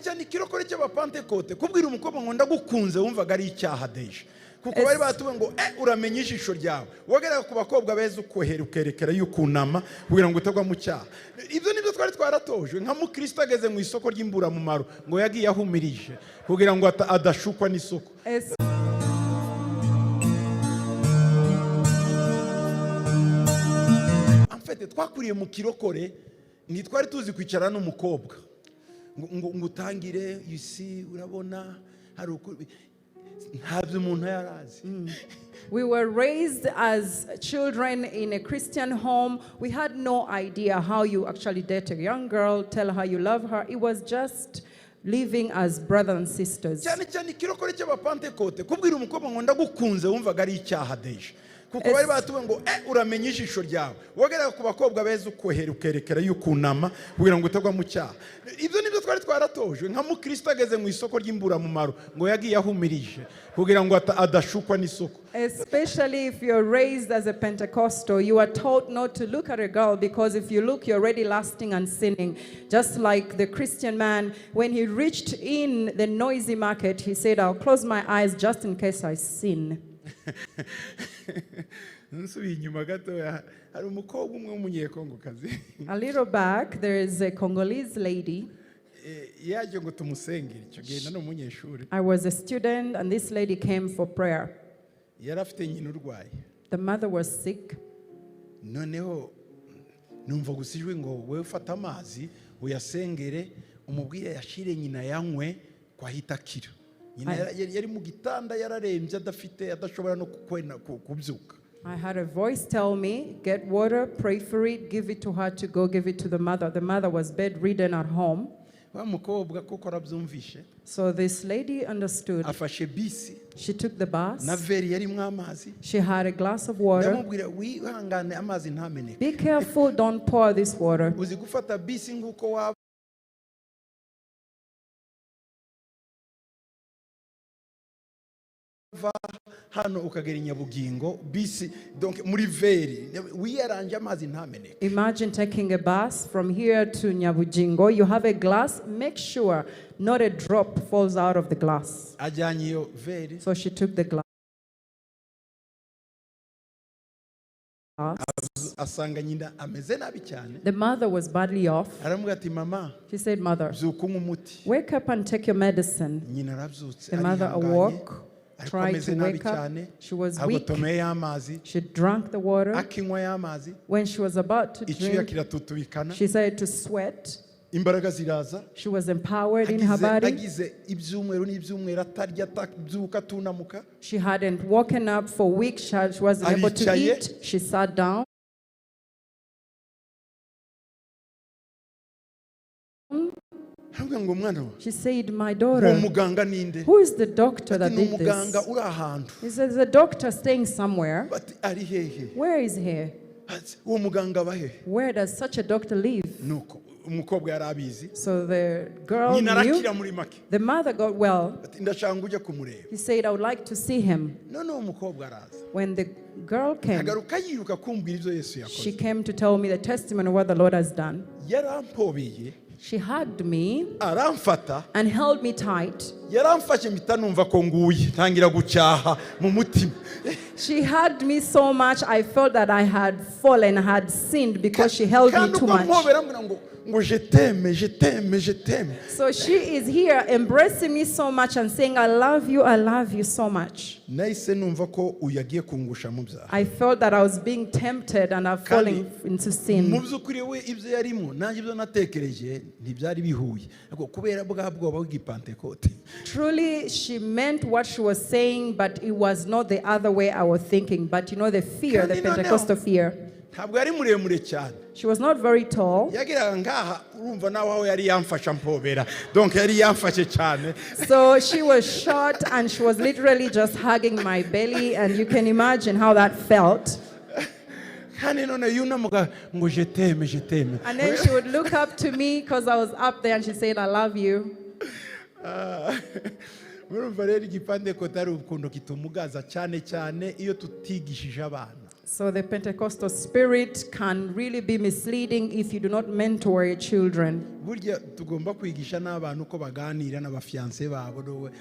Cyane ikirokore cy'Abapantekote, kubwira umukobwa ngo ndagukunze wumvaga ari icyaha déjà, kuko bari batubwiye ngo uramenye ijisho ryawe, wageraga ku bakobwa beza ukohera ukerekera yukunama kugira ngo utagwa mu cyaha. Ibyo nibyo twari twaratojwe. Nka mukristo ageze mu isoko ry'imburamumaro, ngo yagiye ahumirije kugira ngo adashukwa n'isoko. En fait, twakuriye mu kirokore, ntitwari tuzi kwicara n'umukobwa ngo utangire isi, urabona hari uku, ntabyo umuntu yari azi. We were raised as children in a Christian home. We had no idea how you actually date a young girl, tell her you love her. It was just living as brothers and sisters. Cyane cyane ikirokore cy'Abapantekote, kubwira umukobwa ngo ndagukunze wumvaga ari icyaha déjà, kuko bari batubwiye ngo uramenye ijisho ryawe, wageraga ku bakobwa beza ukohera ukerekera yukunama kugira ngo utagwa mu cyaha. Ibyo nibyo twari twaratojwe. Nka mukristo ageze mu isoko ry'imburamumaro, ngo yagiye ahumirije kugira ngo adashukwa n'isoko. Especially if you're raised as a Pentecostal, you are taught not to look at a girl because if you look, you're already lusting and sinning. Just like the Christian man, when he reached in the noisy market, he said, "I'll close my eyes just in case I sin." Nsubiye inyuma gatoya, hari umukobwa umwe w'Umunyekongokazi. A little back, there is a Congolese lady. Yaje ngo tumusengere. Icyo gihe nari umunyeshuri. I was a student, and this lady came for prayer. Yari afite nyina urwaye. The mother was sick. Noneho numva gusa ijwi ngo wowe ufate amazi uyasengere, umubwire yashire nyina yanywe ko ahita akira. Nyina yari mu gitanda, yararembye, adafite, adashobora no kubyuka. I had a voice tell me, "Get water, pray for it, give it to her to go give it to the mother." The mother was bedridden at home. Wa mukobwa kuko arabyumvishe, So this lady understood. Afashe bisi She took the bus. Na verre yarimo amazi. She had a glass of water. Ndamubwira, wihangane, amazi ntameneke. "Be careful, don't pour this water." Uzi gufata bisi nk'uko waba hano ukagera i Nyabugingo, bisi donc muri verre, wiyaranje amazi ntameneke. Imagine taking a bus from here to Nyabujingo. You have a glass. Make sure not a drop falls out of the glass. Ajyanye iyo verre. So she took the glass. Asanga nyina ameze nabi cyane. The mother was badly off. Aramubwira ati, mama, She said, "Mother, byuka unywe umuti. Wake up and take your medicine." Nyina arabyutse, The mother arihanganye, awoke, ariko tried ameze to nabi wake up. Cyane. She was weak. Agotomeye y'amazi. She drank the water. Akinywa y'amazi, When she was about to icyuya drink, kiratutubikana, she started to sweat. Imbaraga ziraza. She was empowered in her Agize, body. Agize ibyumweru n'ibyumweru atarya, atabyuka, atunamuka. She hadn't woken up for weeks. She wasn't able to Aricaye. Eat. She sat down. Aramubwira ngo mwana wa, She said, "My uwo daughter, muganga ninde? who is the doctor Ati that ni did umuganga this?" uri ahantu. He says, "The doctor staying somewhere." Bati ari hehe? "Where is he?" Ati, uwo muganga aba hehe? "Where does such a doctor live?" Nuko umukobwa yari abizi. So the girl Nyina knew. arakira muri make. The mother got well. Ati ndashaka ngo ujye kumureba. He said, "I would like to see him." None uwo mukobwa araza, When the girl came, agaruka yiruka kumbwira ibyo Yesu yakoze. She came to tell me the testimony of what the Lord has done. Yarampobeye, She hugged me aramfata, and held me tight. Yaramfashe mpita numva ko nguye, ntangira gucyaha mu mutima. She hugged me so much, I felt that I had fallen, had sinned because she held me Kandi too uko much. mpobera ambwira ngo je t'aime, je t'aime, je t'aime. So she is here embracing me so much and saying, "I love you, I love you so much." Nahise numva ko uyu agiye kungusha mu byaha. I felt that I was being tempted and I'm falling into Mu sin. By'ukuri we ibyo yarimo nanjye ibyo natekereje ntibyari bihuye, ariko kubera bwa bwoba bw'igipantekote. Truly, she meant what she was saying, but it was not the other way I was thinking. But the fear, the Kandi noneho- Pentecostal fear. Ntabwo yari muremure cyane. She was not very tall. Yageraga ngaha, urumva nawe aho yari yamfashe ampobera, donc yari yamfashe cyane. So she was short and she was literally just hugging my belly, and you can imagine how that felt. Kandi none yunamuka ngo je t'aime, je t'aime. And then she would look up to me because I was up there and she said, "I love you." Ah, murumva rero igipantekote ari ukuntu kitumugaza cyane cyane iyo tutigishije abana. So the Pentecostal spirit can really be misleading if you do not mentor your children. Burya tugomba kwigisha n'abantu uko baganira n'abafiancé babo.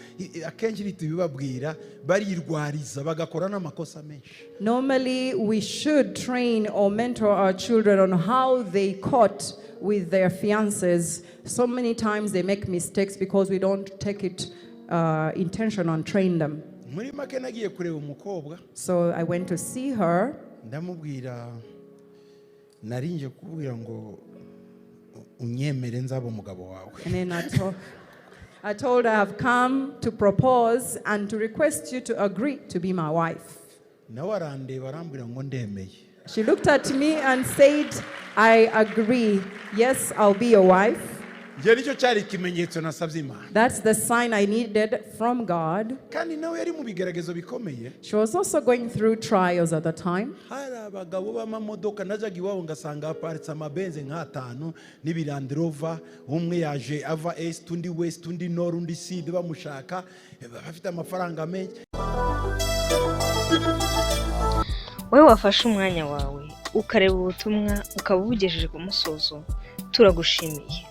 Akenshi ntitubibabwira, barirwariza bagakora n'amakosa menshi. Normally, we should train or mentor our children on how they court with their fiancés. So many times they make mistakes because we don't take it intention and train them. Muri make, nagiye kureba umukobwa. So I went to see her. Ndamubwira, narinje kukubwira ngo unyemere nzaba umugabo wawe. And then I told her, "I've come to propose and to request you to agree to be my wife." Nawe arandeba, arambwira ngo ndemeye. She looked at me and said, "I agree. Yes, I'll be your wife." Njye nicyo cyari ikimenyetso nasabye Imana. That's the sign I needed from God. Kandi nawe yari mu bigeragezo bikomeye. She was also going through trials at the time. Hari abagabo b'amamodoka, najyaga iwabo ngasanga haparitse amaBenz nk'atanu n'ibiLand Rover. Umwe yaje ava East, undi West, undi North, undi Sud, bamushaka, bafite amafaranga menshi. Wowe wafashe umwanya wawe ukareba ubutumwa ukaba ubugejeje ku musozo, turagushimiye.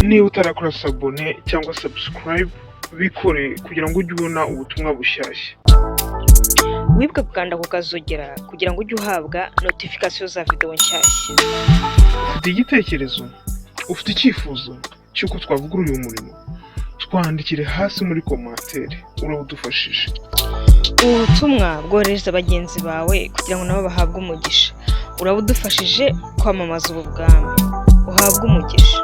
Niba utarakora s'abonner cyangwa subscribe, bikore kugira ngo ujye ubona ubutumwa bushyashya. Wibuke gukanda ku kazogera kugira ngo ujye uhabwa notification za videwo nshyashya. Ufite igitekerezo, ufite icyifuzo cy'uko twavugurura uyu murimo, twandikire hasi muri commentaire, uraba udufashije. Ubu butumwa bwoherereza bagenzi bawe kugira ngo nabo bahabwe umugisha, uraba udufashije kwamamaza ubu bwami. Uhabwe umugisha.